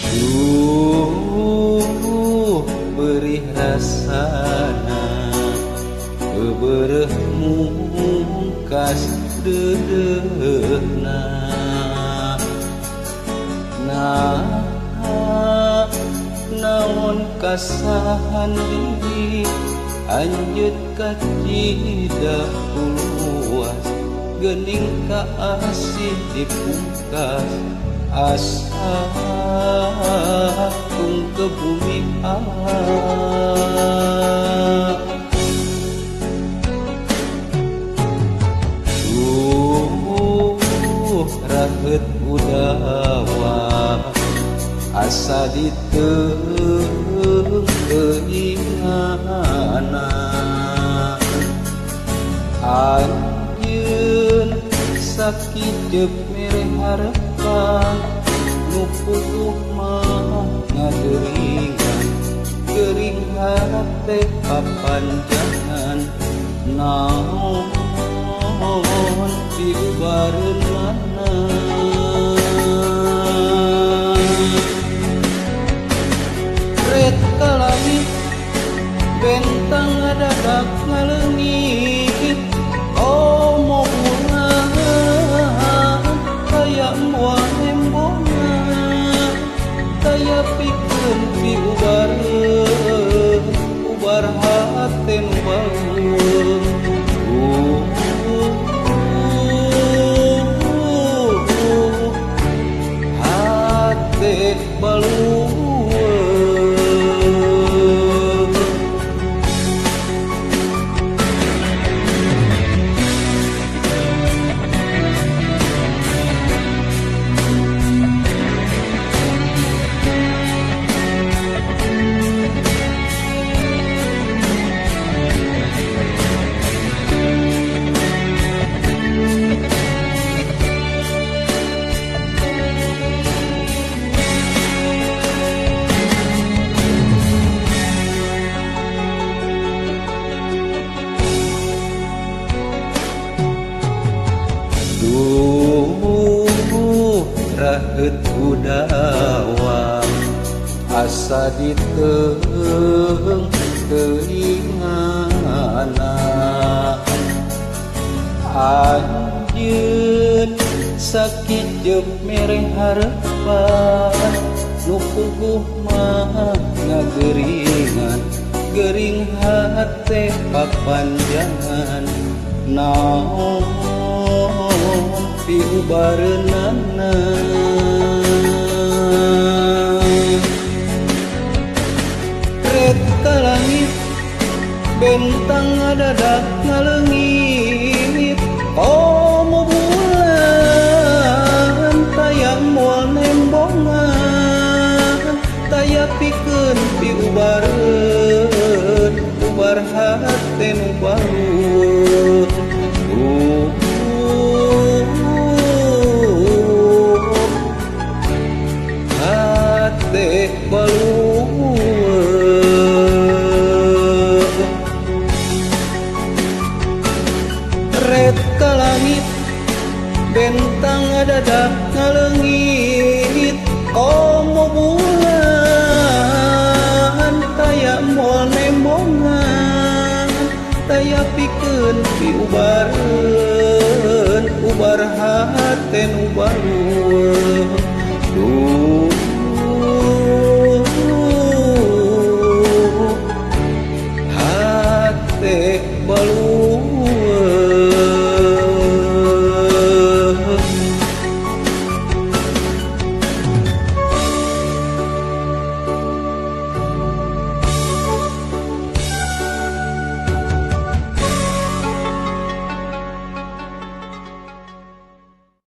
Duh perih rasana kebereh mungkas deudeuhna. Nah naon kasahan diri anjeut kacida luas geuning kaasih dipungkas asa tung ke bumi Allah. Duh raheut budawa asa diteungkeingana anjeun sakijep mere harepan nu puguh mah ngageringan gering hate papanjangan naon diubareunana. Ret ka langit bentang ngadadak ngaleungit komo urang kaya moal embongan kaya pikeun piubareun ubar hate nu balung. Hate balung. Duh raheut budawa asa diteungkeingana anjeun sakijep mere harepan nu puguh mah ngageringan gering hate papanjangan naon piubareunana. Ret ka langit bentang ngadadak ngaleungit komo bulan taya moal nembongan taya pikeun piubareun ubar hate nu balung. Hate balung. Ret ka langit bentang ngadadak ngaleungit komo bulan taya moal nembongan taya pikeun piubareun ubar hate nu balung.